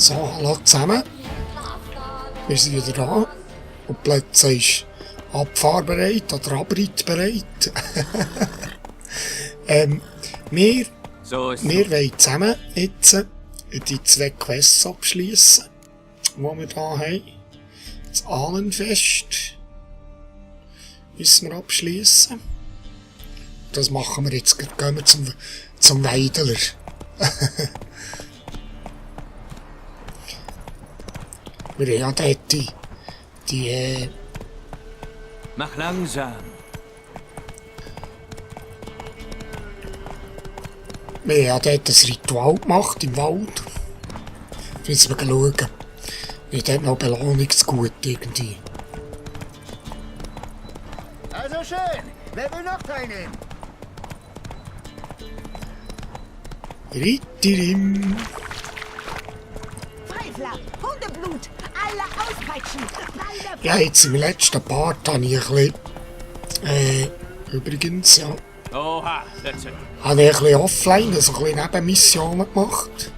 So, hallo zusammen. Wir sind wieder da. Und die Plätze ist abfahrbereit oder abreitbereit. Wir wollen zusammen jetzt die 2 Quests abschließen, die wir hier haben. Das Ahnenfest müssen wir abschließen. Das machen wir jetzt. Gehen wir zum Weideler. Wir haben ja dort die Mach langsam. Wir haben dort ein Ritual gemacht im Wald. Jetzt müssen wir schauen. Wir haben dort noch Belohnungsgut irgendwie. Also schön. Wer will noch teilnehmen? Rittirim. Freifler, Hundeblut, alle auspeitschen. Ja, jetzt im letzten Part habe ich ein bisschen, übrigens, ja, Oha, that's it. habe ich ein bisschen offline, also ein bisschen Nebenmissionen gemacht.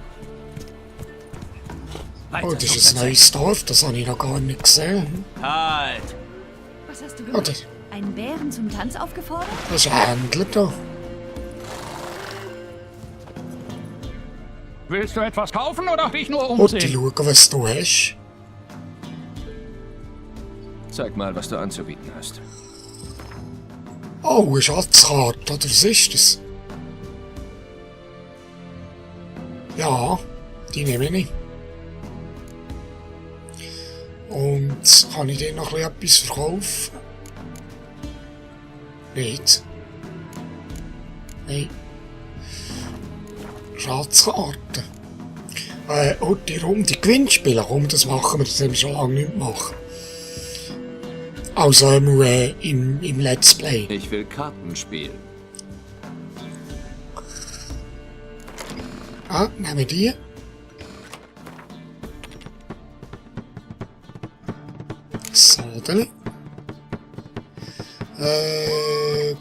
Oh, das ist ein neues Dorf, das habe ich noch gar nicht gesehen. Halt! Was hast du Oh, gemacht? das, Einen Bären zum Tanz aufgefordert? das ist ein Händler da. Willst du etwas kaufen oder dich nur Und die umsehen? schauen, was du hast. Zeig mal, was du anzubieten hast. Oh, eine Schatzkarte, oder was ist das? Ja, die nehme ich. Und kann ich dir noch etwas verkaufen? Nicht. Nein. Schatzkarten. Und die Runde Gewinnspiele, komm, das machen wir, das haben wir schon lange nicht gemacht. Also nur im Let's Play. Ich will Karten spielen. Ah, nehmen wir die. So, dann.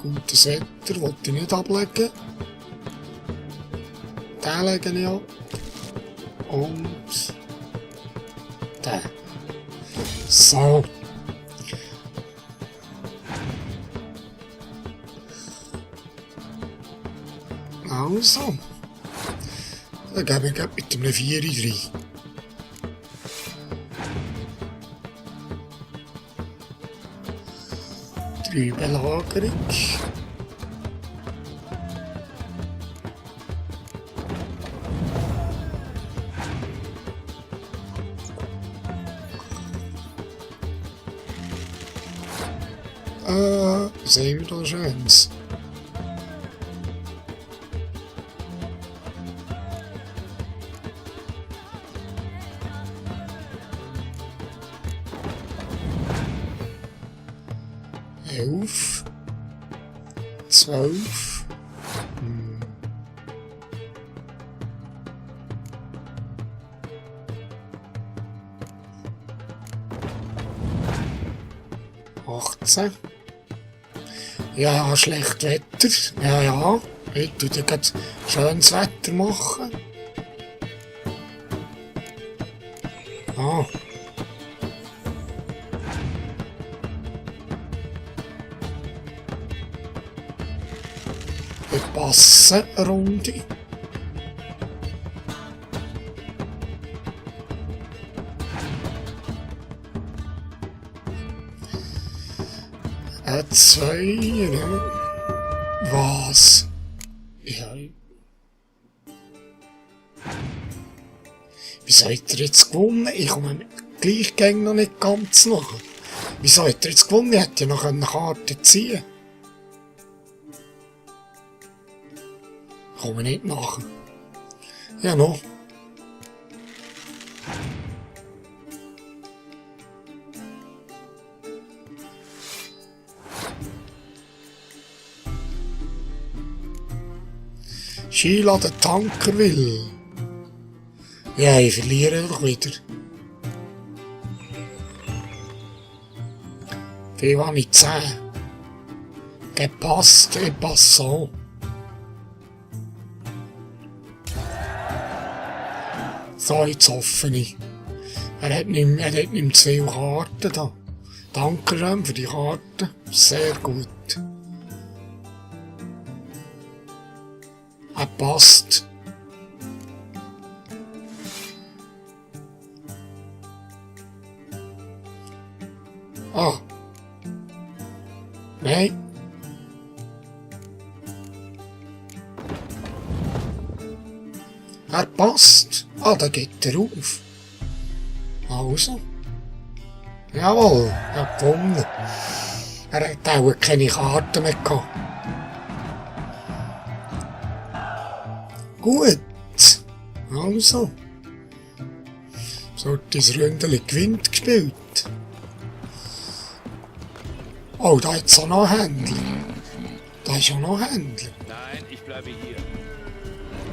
Gutes Wetter, wollte ich nicht ablegen. Den lege ich ab. Und den. So. Also. Dann gehen wir gleich mit einem 4 rein. Drei Belagerung. Was haben wir da Schönes? Elf, 12. Achtzehn. Ja, schlecht Wetter. Ja. Ich tue dir gerade schönes Wetter machen. Ah. Wir passen eine Runde. Zwei, ja. Was? Ja. Wieso hat er jetzt gewonnen? Ich komme gleich gegen noch nicht ganz nach. Wieso hat er jetzt gewonnen? Ich hätte ja noch eine Karte ziehen. Komme nicht nach. Ja, noch. Sheila der Tanker will. Ja, ich verliere doch wieder. Wie war mit 10? Gepasst, passant. So, jetzt hoffe ich. Er hat nicht mehr zu viele Karten da. Danke, Rem, für die Karten. Sehr gut. Er passt. Ah. Nein. Er passt. Ah, da geht er auf. Also. Jawohl, er hat gewonnen. Er hat auch keine Karten mehr gehabt. Gut. Also. So hat das Ründeli gewinnt gespielt. Oh, da ist auch noch ein Händler. Da ist auch noch ein Händler. Nein, ich bleibe hier.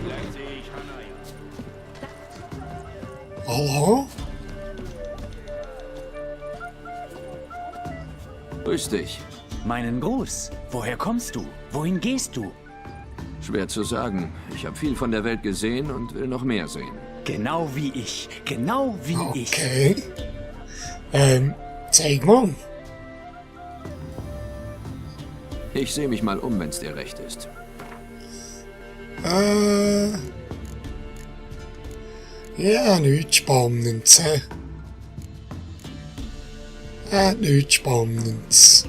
Vielleicht sehe ich Hannah ja. Hallo? Grüß dich. Meinen Gruß. Woher kommst du? Wohin gehst du? Schwer zu sagen. Ich habe viel von der Welt gesehen und will noch mehr sehen. Genau wie ich. Genau wie ich. Okay. Zeig mal. Ich sehe mich mal um, wenn's dir recht ist. Ja, nichts Spannendes, hä? Nichts Spannendes.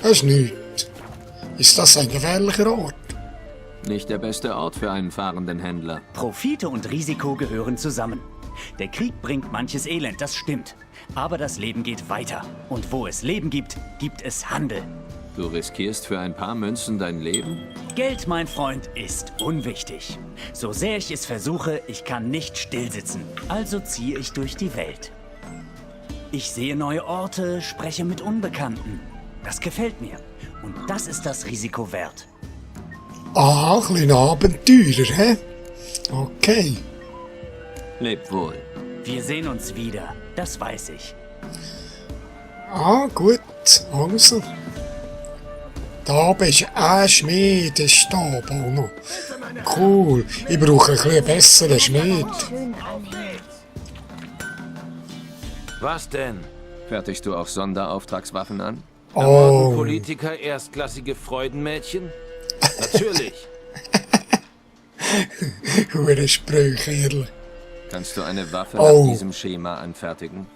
Das ist nichts. Ist das ein gefährlicher Ort? Nicht der beste Ort für einen fahrenden Händler. Profite und Risiko gehören zusammen. Der Krieg bringt manches Elend, das stimmt. Aber das Leben geht weiter. Und wo es Leben gibt, gibt es Handel. Du riskierst für ein paar Münzen dein Leben? Geld, mein Freund, ist unwichtig. So sehr ich es versuche, ich kann nicht stillsitzen. Also ziehe ich durch die Welt. Ich sehe neue Orte, spreche mit Unbekannten. Das gefällt mir. Und das ist das Risiko wert. Ah, ein kleiner Abenteurer, hä? Okay. Leb wohl. Wir sehen uns wieder, das weiß ich. Ah, gut. Also. Da bist du ein Schmiedestab auch noch. Cool. Ich brauche ein bisschen besseren Schmied. Was denn? Fertigst du auch Sonderauftragswaffen an? Oh. Politiker erstklassige Freudenmädchen? Natürlich. Hure Sprüche, Irle. Kannst du eine Waffe Oh. nach diesem Schema anfertigen?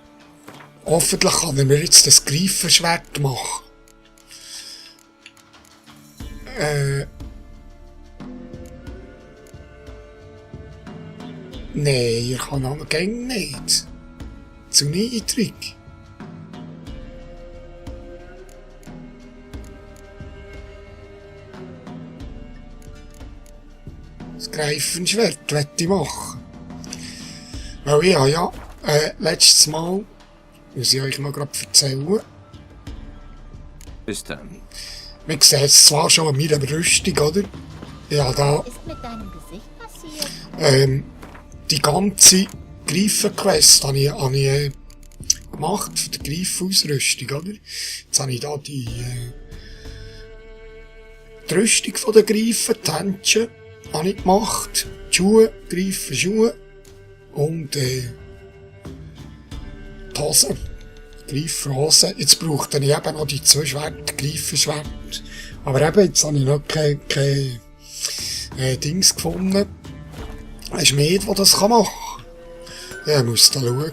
Hoffentlich kann er mir jetzt das Greifenschwert machen. Nee, ich kann aber gäng nicht. Zu niedrig. Das Greifenschwert möchte ich machen. Weil ich habe ja letztes Mal, muss ich euch noch gerade erzählen, Bis dann. man sieht es zwar schon an meiner Rüstung, oder? Ja, da ist mit deinem Gesicht passiert? die ganze Greifenquest habe ich gemacht für die Greifenausrüstung, oder? Jetzt habe ich da die Rüstung von den Greifen, die Händchen, habe ich gemacht, die Schuhe, Greifenschuhe und die Hose, Greifenhose. Jetzt brauchte ich eben noch die 2 Schwerter, Greifenschwert. Aber eben, jetzt habe ich noch kein Dings gefunden. Ein Schmied, der das machen kann. Ja, ich muss da schauen.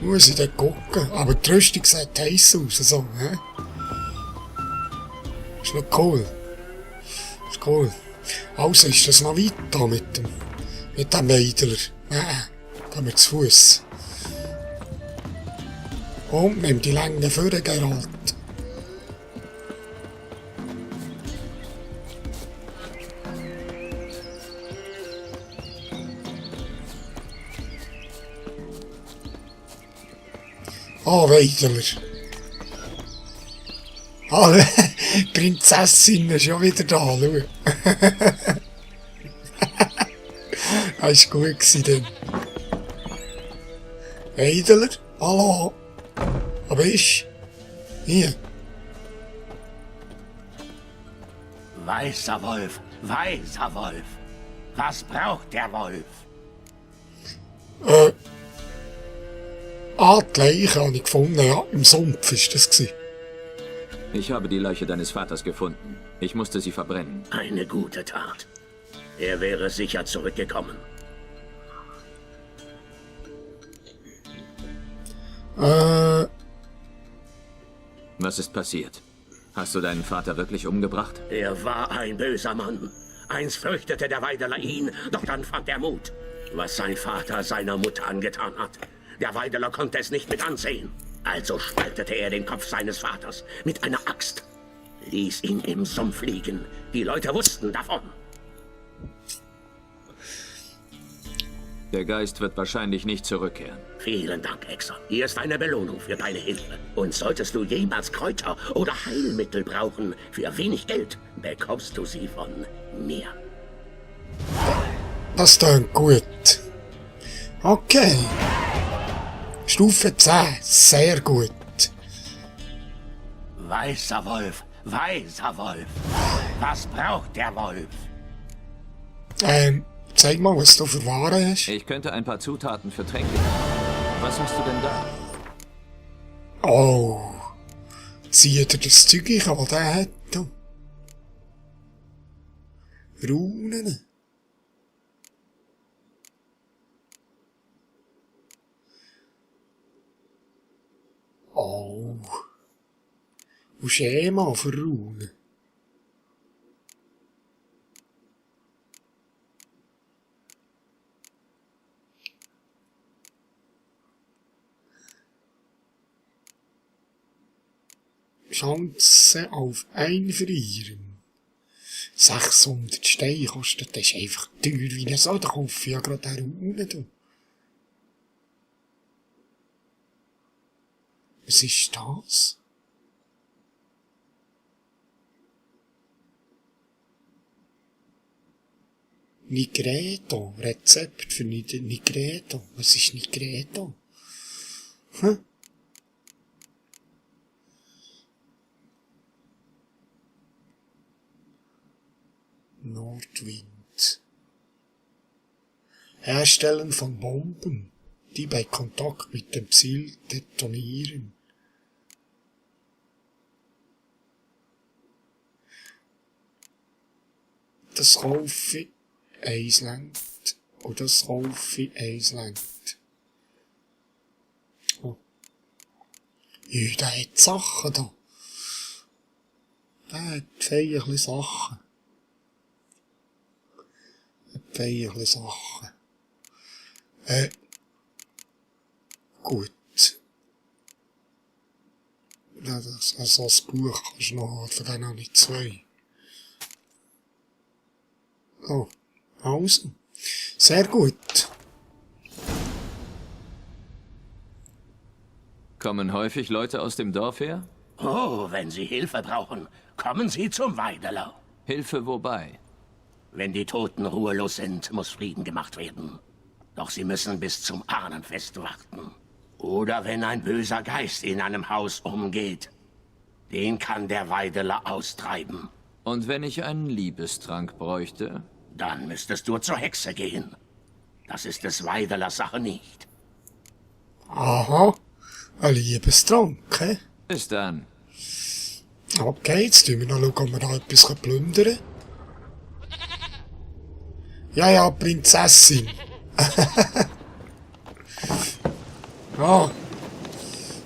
Muss ich da gucken. Aber die Rüstung sieht heiß aus, so, hä? Ist noch cool. Ist cool. Also ist das noch weiter mit dem Weidler. Nein, gehen wir zu Fuß. Und nimm die Länge vor, Geralt. Ah, Weidler. Ah, die Prinzessin ist schon wieder da, schau. Das war gut dann. Weidler, hallo. Wo bist du? Hier. Weißer Wolf, weißer Wolf. Was braucht der Wolf? Die Leiche habe ich gefunden, ja, im Sumpf ist das gewesen. Ich habe die Leiche deines Vaters gefunden. Ich musste sie verbrennen. Eine gute Tat. Er wäre sicher zurückgekommen. Was ist passiert? Hast du deinen Vater wirklich umgebracht? Er war ein böser Mann. Einst fürchtete der Weideler ihn, doch dann fand er Mut. Was sein Vater seiner Mutter angetan hat. Der Weideler konnte es nicht mit ansehen. Also spaltete er den Kopf seines Vaters mit einer Axt. Ließ ihn im Sumpf liegen. Die Leute wussten davon. Der Geist wird wahrscheinlich nicht zurückkehren. Vielen Dank, Hexer. Hier ist eine Belohnung für deine Hilfe. Und solltest du jemals Kräuter oder Heilmittel brauchen, für wenig Geld, bekommst du sie von mir. Das klingt gut. Okay. Stufe 10, sehr gut. Weißer Wolf, weißer Wolf. Was braucht der Wolf? Zeig mal, was du für Ware hast. Ich könnte ein paar Zutaten für Tränke. Was hast du denn da? Oh. Zieht er das Zeug ein, was der hat? Runen. Oh. Und Schema für Runen. Chance auf Einfrieren. 600 Steine kostet, das ist einfach teuer wie ein Soda. Da kaufe ich ja gerade eine Rune. Was ist das? Nigreto. Rezept für Nigreto. Was ist Nigreto? Hm? Nordwind. Herstellen von Bomben, die bei Kontakt mit dem Ziel detonieren. Das kaufe eins langt. Und das kaufe eins langt. Oh. Ja, der hat Sachen da. Der hat feierliche Sachen. Feierliche Sachen. Gut. Ja, also das Buch kannst du noch haben, von denen habe ich 2. Oh, also. Sehr gut. Kommen häufig Leute aus dem Dorf her? Oh, wenn Sie Hilfe brauchen, kommen Sie zum Weideler. Hilfe wobei? Wenn die Toten ruhelos sind, muss Frieden gemacht werden. Doch sie müssen bis zum Ahnenfest warten. Oder wenn ein böser Geist in einem Haus umgeht. Den kann der Weideler austreiben. Und wenn ich einen Liebestrank bräuchte? Dann müsstest du zur Hexe gehen. Das ist des Weidelers Sache nicht. Aha. Ein Liebestrank, hä? Bis dann. Okay, jetzt schauen wir noch, ob wir da etwas plündern können. Ja, Prinzessin. Ja.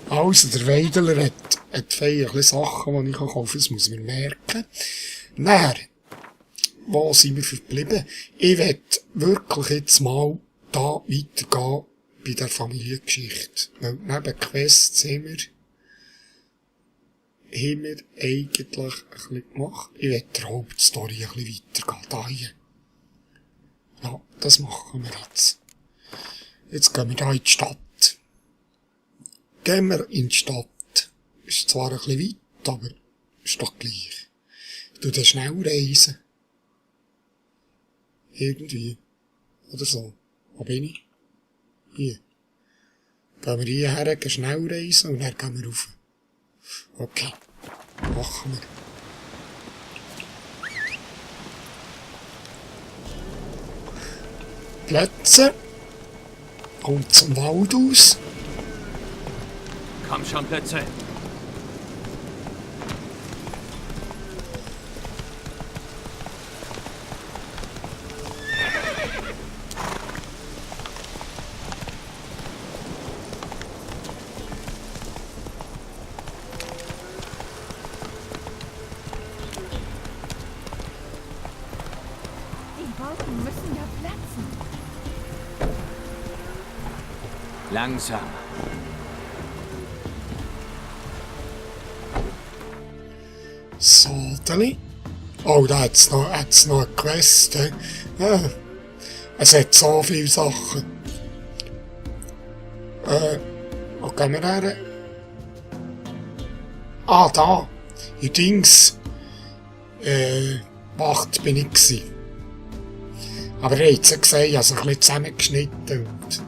Also, der Weideler hat feierliche Sachen, die ich kaufen kann. Das muss man merken. Nachher, wo sind wir verblieben? Ich will wirklich jetzt mal da weitergehen bei der Familiengeschichte. Weil neben Quests haben wir eigentlich ein bisschen gemacht. Ich will der Hauptstory ein bisschen weitergehen. Da hier. Ja, das machen wir jetzt. Jetzt gehen wir da in die Stadt. Gehen wir in die Stadt. Ist zwar ein bisschen weit, aber ist doch gleich. Ich tue dann schnell reisen. Irgendwie. Oder so. Wo bin ich? Hier. Gehen wir hierher, gehen schnell reisen und dann gehen wir rauf. Okay. Machen wir. Plätze. Kommt zum Wald aus. Komm schon, Plätze. Die Wolken müssen ja platzen. Langsam. Sodeli. Oh, da hat's noch eine Quest. Ja. Es hat so viele Sachen. Wo gehen wir her? Ah, da. In Dings. Wacht bin ich gsi. Aber ihr habt es gesehen, ich habe es ein bisschen zusammengeschnitten. Und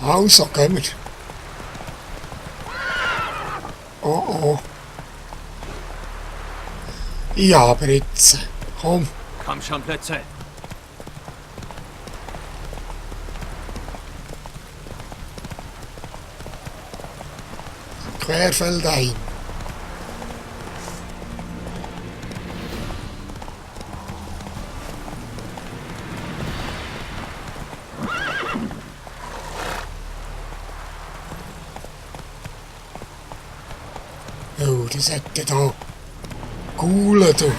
also, gehen wir. Oh oh. Ja, aber jetzt. Komm. Komm schon, Plätze. Querfeldein. Oh, das hätte da Gule, du.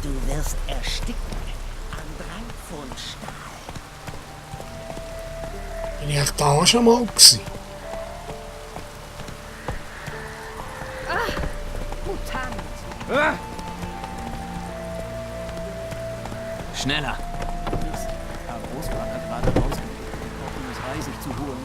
Du wirst ersticken am Drang von Stahl. Bin ich da schon mal gewesen? Mutant. Schneller. Herr Großvater gerade rausgekriegt, um das Reisig zu holen.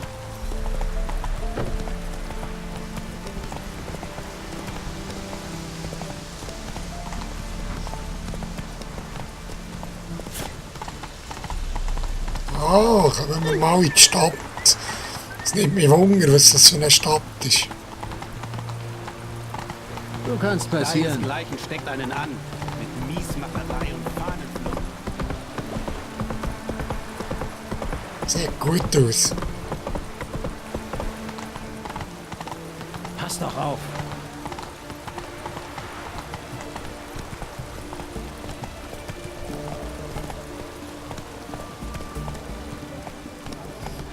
Ah, kommen wir mal in die Stadt. Es nimmt mich Wunder, was das für eine Stadt ist. Du kannst passieren. Gleichen steckt einen an. Mit Miesmacherei und Fahnenflug. Sieht gut aus. Pass doch auf.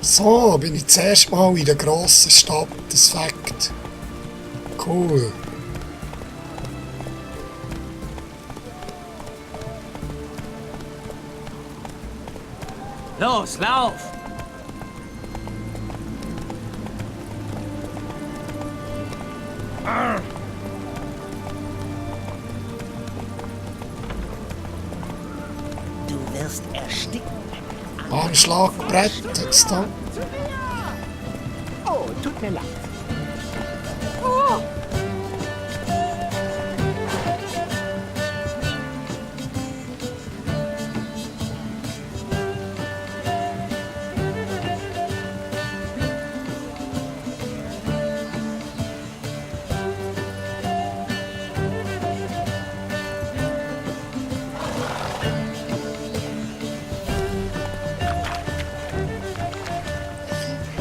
So, bin ich zuerst mal in der grossen Stadt. Das Fakt. Cool. Los, lauf! Du wirst ersticken. Anschlagbrett jetzt da. Oh, tut mir leid.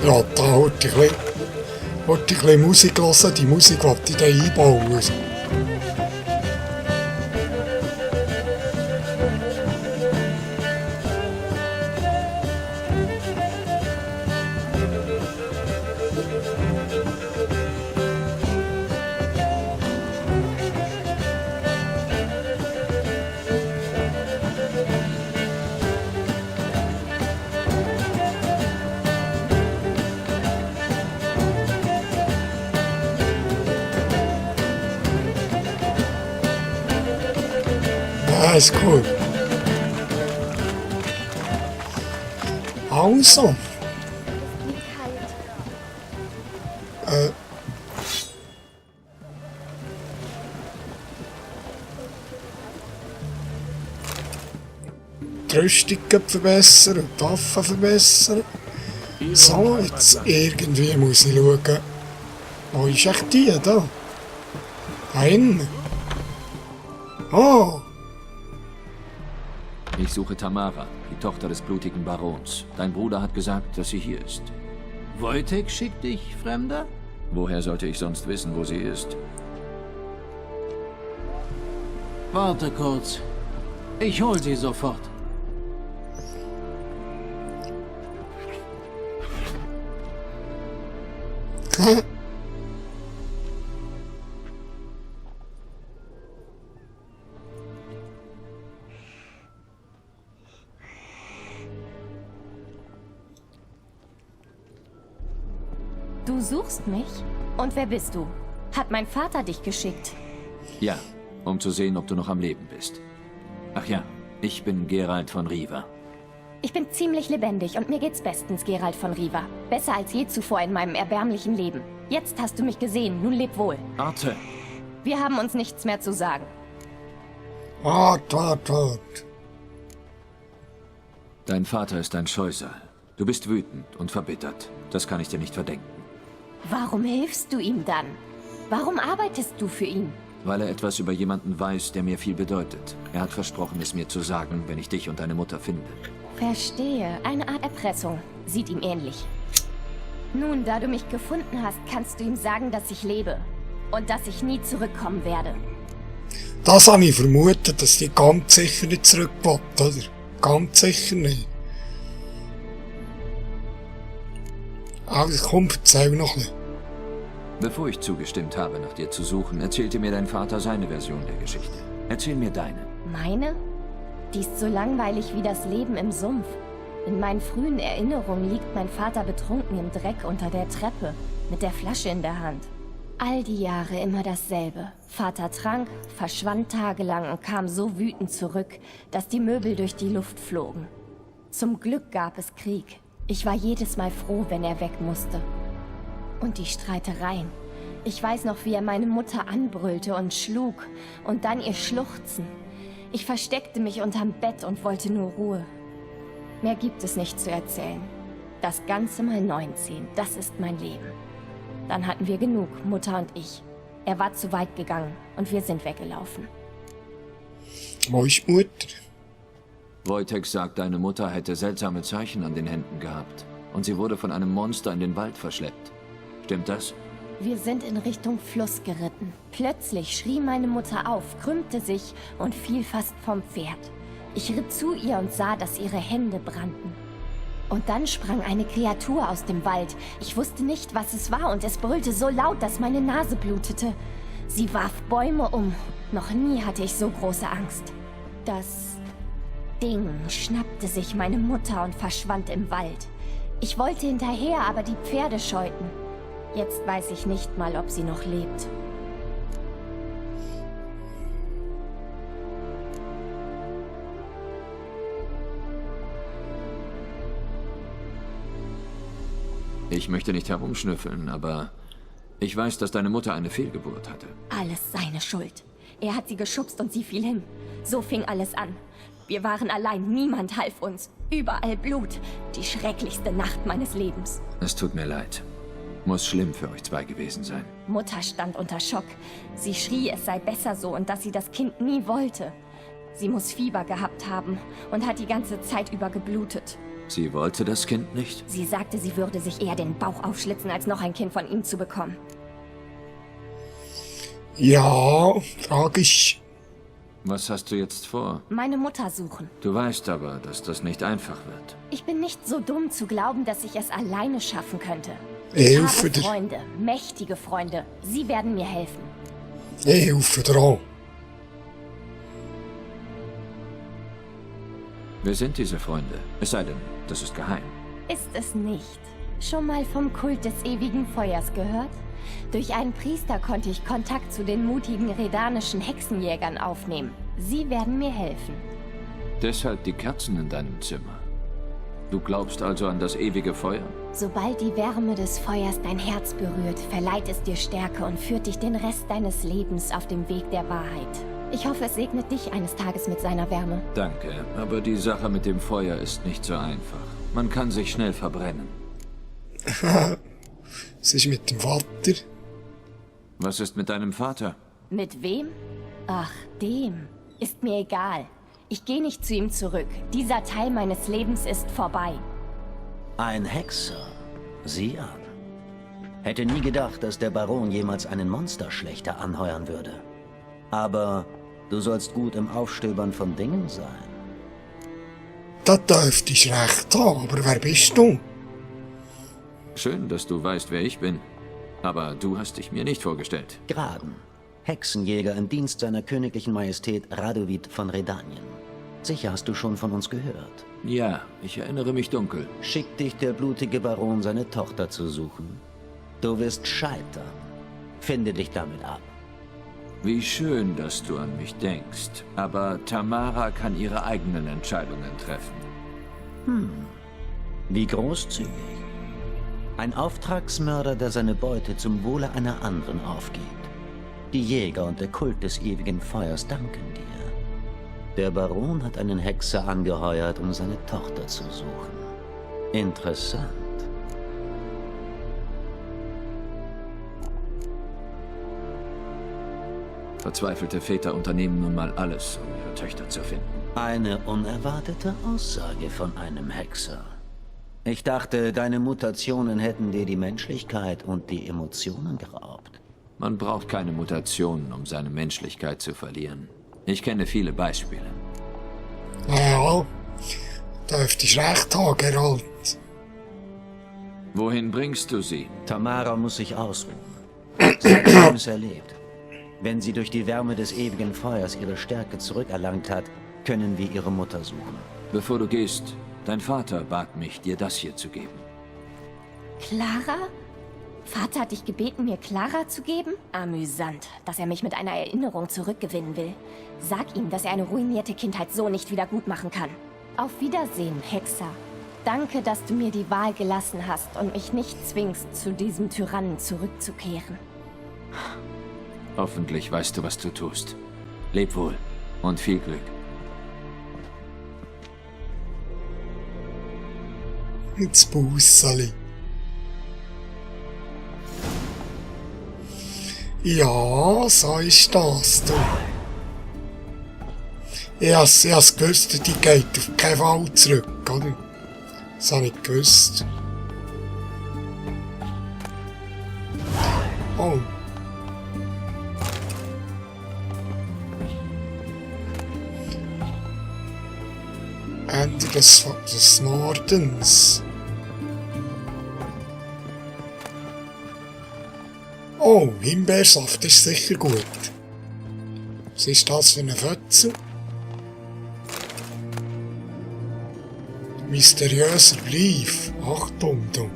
Ja, da wollte ich ein bisschen Musik hören. Die Musik wollte ich da einbauen. Ja, ist cool. Also. Wie kalt. Die Rüstung verbessern, die Waffen verbessern. So, jetzt irgendwie muss ich schauen. Wo ist echt die da? Da hinten. Oh, Ich suche Tamara, die Tochter des blutigen Barons. Dein Bruder hat gesagt, dass sie hier ist. Wojtek schickt dich, Fremder? Woher sollte ich sonst wissen, wo sie ist? Warte kurz. Ich hol sie sofort. Du suchst mich? Und wer bist du? Hat mein Vater dich geschickt? Ja, um zu sehen, ob du noch am Leben bist. Ach ja, ich bin Geralt von Riva. Ich bin ziemlich lebendig und mir geht's bestens, Geralt von Riva. Besser als je zuvor in meinem erbärmlichen Leben. Jetzt hast du mich gesehen, nun leb wohl. Warte! Wir haben uns nichts mehr zu sagen. wart. Dein Vater ist ein Scheusal. Du bist wütend und verbittert. Das kann ich dir nicht verdenken. Warum hilfst du ihm dann? Warum arbeitest du für ihn? Weil er etwas über jemanden weiß, der mir viel bedeutet. Er hat versprochen, es mir zu sagen, wenn ich dich und deine Mutter finde. Verstehe. Eine Art Erpressung. Sieht ihm ähnlich. Nun, da du mich gefunden hast, kannst du ihm sagen, dass ich lebe. Und dass ich nie zurückkommen werde. Das habe ich vermutet, dass die ganz sicher nicht zurückkommt, oder? Ganz sicher nicht. Also komm, erzähl noch nicht. Bevor ich zugestimmt habe, nach dir zu suchen, erzählte mir dein Vater seine Version der Geschichte. Erzähl mir deine. Meine? Die ist so langweilig wie das Leben im Sumpf. In meinen frühen Erinnerungen liegt mein Vater betrunken im Dreck unter der Treppe, mit der Flasche in der Hand. All die Jahre immer dasselbe. Vater trank, verschwand tagelang und kam so wütend zurück, dass die Möbel durch die Luft flogen. Zum Glück gab es Krieg. Ich war jedes Mal froh, wenn er weg musste. Und die Streitereien. Ich weiß noch, wie er meine Mutter anbrüllte und schlug und dann ihr Schluchzen. Ich versteckte mich unterm Bett und wollte nur Ruhe. Mehr gibt es nicht zu erzählen. Das Ganze mal 19, das ist mein Leben. Dann hatten wir genug, Mutter und ich. Er war zu weit gegangen und wir sind weggelaufen. Wo ist die Mutter? Wojtek sagt, deine Mutter hätte seltsame Zeichen an den Händen gehabt. Und sie wurde von einem Monster in den Wald verschleppt. Stimmt das? Wir sind in Richtung Fluss geritten. Plötzlich schrie meine Mutter auf, krümmte sich und fiel fast vom Pferd. Ich ritt zu ihr und sah, dass ihre Hände brannten. Und dann sprang eine Kreatur aus dem Wald. Ich wusste nicht, was es war und es brüllte so laut, dass meine Nase blutete. Sie warf Bäume um. Noch nie hatte ich so große Angst. Das Ding schnappte sich meine Mutter und verschwand im Wald. Ich wollte hinterher, aber die Pferde scheuten. Jetzt weiß ich nicht mal, ob sie noch lebt. Ich möchte nicht herumschnüffeln, aber ich weiß, dass deine Mutter eine Fehlgeburt hatte. Alles seine Schuld. Er hat sie geschubst und sie fiel hin. So fing alles an. Wir waren allein, niemand half uns. Überall Blut. Die schrecklichste Nacht meines Lebens. Es tut mir leid. Muss schlimm für euch zwei gewesen sein. Mutter stand unter Schock. Sie schrie, es sei besser so und dass sie das Kind nie wollte. Sie muss Fieber gehabt haben und hat die ganze Zeit über geblutet. Sie wollte das Kind nicht? Sie sagte, sie würde sich eher den Bauch aufschlitzen, als noch ein Kind von ihm zu bekommen. Ja, tragisch. Was hast du jetzt vor? Meine Mutter suchen. Du weißt aber, dass das nicht einfach wird. Ich bin nicht so dumm zu glauben, dass ich es alleine schaffen könnte. Ich Ich helfe habe dir. Freunde, mächtige Freunde. Sie werden mir helfen. Ich helfe dir auch. Wer sind diese Freunde? Es sei denn, das ist geheim. Ist es nicht. Schon mal vom Kult des ewigen Feuers gehört? Durch einen Priester konnte ich Kontakt zu den mutigen redanischen Hexenjägern aufnehmen. Sie werden mir helfen. Deshalb die Kerzen in deinem Zimmer. Du glaubst also an das ewige Feuer? Sobald die Wärme des Feuers dein Herz berührt, verleiht es dir Stärke und führt dich den Rest deines Lebens auf dem Weg der Wahrheit. Ich hoffe, es segnet dich eines Tages mit seiner Wärme. Danke, aber die Sache mit dem Feuer ist nicht so einfach. Man kann sich schnell verbrennen. Was ist mit dem Vater? Was ist mit deinem Vater? Mit wem? Ach, dem. Ist mir egal. Ich gehe nicht zu ihm zurück. Dieser Teil meines Lebens ist vorbei. Ein Hexer. Sieh an. Hätte nie gedacht, dass der Baron jemals einen Monsterschlechter anheuern würde. Aber du sollst gut im Aufstöbern von Dingen sein. Da dürfte ich recht haben, aber wer bist du? Schön, dass du weißt, wer ich bin. Aber du hast dich mir nicht vorgestellt. Graden. Hexenjäger im Dienst seiner königlichen Majestät Radovid von Redanien. Sicher hast du schon von uns gehört. Ja, ich erinnere mich dunkel. Schickt dich der blutige Baron, seine Tochter zu suchen. Du wirst scheitern. Finde dich damit ab. Wie schön, dass du an mich denkst. Aber Tamara kann ihre eigenen Entscheidungen treffen. Wie großzügig. Ein Auftragsmörder, der seine Beute zum Wohle einer anderen aufgibt. Die Jäger und der Kult des ewigen Feuers danken dir. Der Baron hat einen Hexer angeheuert, um seine Tochter zu suchen. Interessant. Verzweifelte Väter unternehmen nun mal alles, um ihre Töchter zu finden. Eine unerwartete Aussage von einem Hexer. Ich dachte, deine Mutationen hätten dir die Menschlichkeit und die Emotionen geraubt. Man braucht keine Mutationen, um seine Menschlichkeit zu verlieren. Ich kenne viele Beispiele. Ja, dürfte ich recht haben, Geralt. Wohin bringst du sie? Tamara muss sich ausruhen. Sie hat Schlimmes erlebt. Wenn sie durch die Wärme des ewigen Feuers ihre Stärke zurückerlangt hat, können wir ihre Mutter suchen. Bevor du gehst, dein Vater bat mich, dir das hier zu geben. Clara? Vater hat dich gebeten, mir Clara zu geben? Amüsant, dass er mich mit einer Erinnerung zurückgewinnen will. Sag ihm, dass er eine ruinierte Kindheit so nicht wieder gut machen kann. Auf Wiedersehen, Hexer. Danke, dass du mir die Wahl gelassen hast und mich nicht zwingst, zu diesem Tyrannen zurückzukehren. Hoffentlich weißt du, was du tust. Leb wohl und viel Glück. Ins Bussali. Ja, so ist das, du. Ich hab's gewusst, die geht auf keinen Fall zurück, oder? Das habe ich gewusst. Oh. Ende des Nordens. Oh, Himbeersaft ist sicher gut. Was ist das für eine Fötze? Mysteriöser Brief. Achtung, du.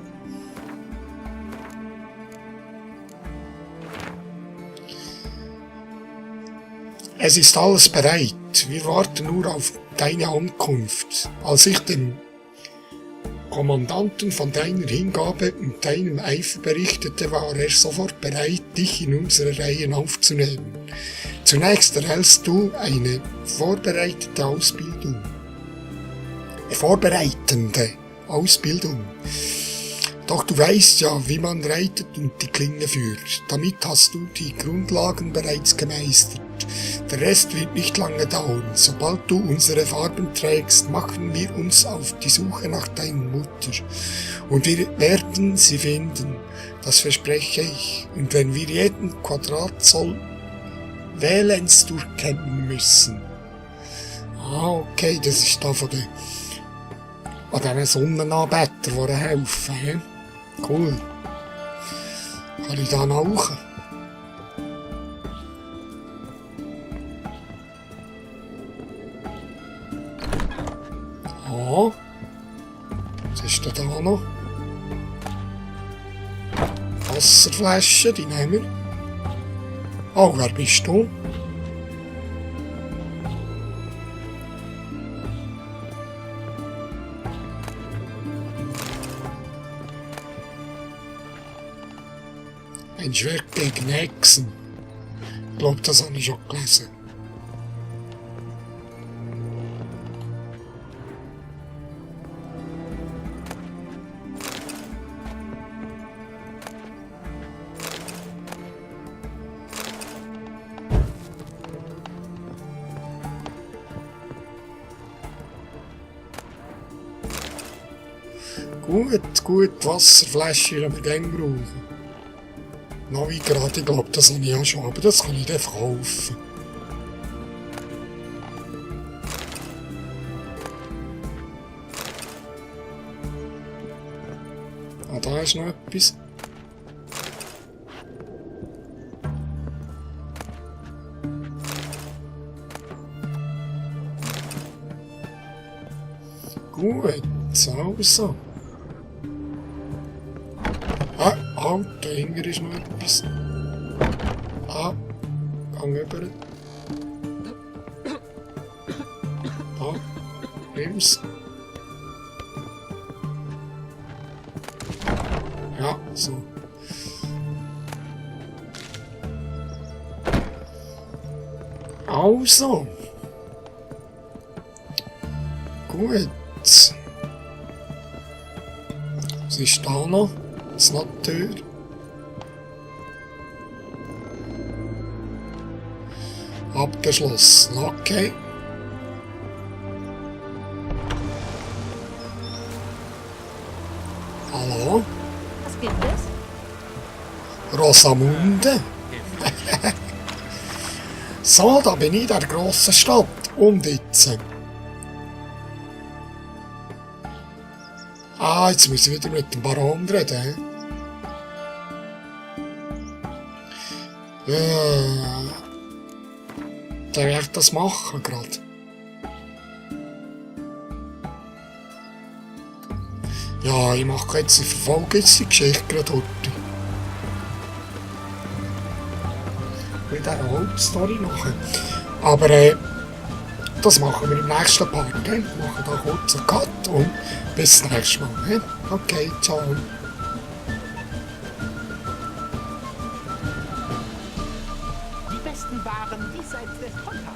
Es ist alles bereit. Wir warten nur auf deine Ankunft. Als ich dem Kommandanten von deiner Hingabe und deinem Eifer berichtete, war er sofort bereit, dich in unsere Reihen aufzunehmen. Zunächst erhältst du eine vorbereitende Ausbildung. Doch du weißt ja, wie man reitet und die Klinge führt. Damit hast du die Grundlagen bereits gemeistert. Der Rest wird nicht lange dauern. Sobald du unsere Farben trägst, machen wir uns auf die Suche nach deiner Mutter. Und wir werden sie finden. Das verspreche ich. Und wenn wir jeden Quadratzoll Wählens durchkämmen müssen. Ah, okay, das ist da von den Sonnenanbetern, die helfen. He? Cool. Kann ich da rauchen? Ja. Was ist denn da noch? Wasserflasche, die nehmen wir. Oh, wer bist du? Ein Schwert gegen Hexen. Ich glaube, das habe ich schon gelesen. Gut, Wasserflasche können wir gerne brauchen. Neu gerade, ich glaube, das habe ich ja schon, aber das kann ich dann verkaufen. Ah, da ist noch etwas. Gut, also. Halt, dahinter ist noch etwas. Gang über. Nimm's. Ja, so. Also. Gut. Was ist da noch? Das ist noch die Tür. Abgeschlossen, okay. Hallo? Was gibt es? Rosamunde? So, da bin ich in der grossen Stadt. Und jetzt? Jetzt müssen wir wieder mit dem Baron reden. Der wird das machen gerade. Ja, ich mache jetzt, ich verfolge jetzt die Geschichte gerade dort. Mit dieser Hauptstory nachher. Aber das machen wir im nächsten Part. Wir machen da kurz einen Cut und bis zum nächsten Mal. Okay, ciao. Die besten Waren diesseits des Pontar.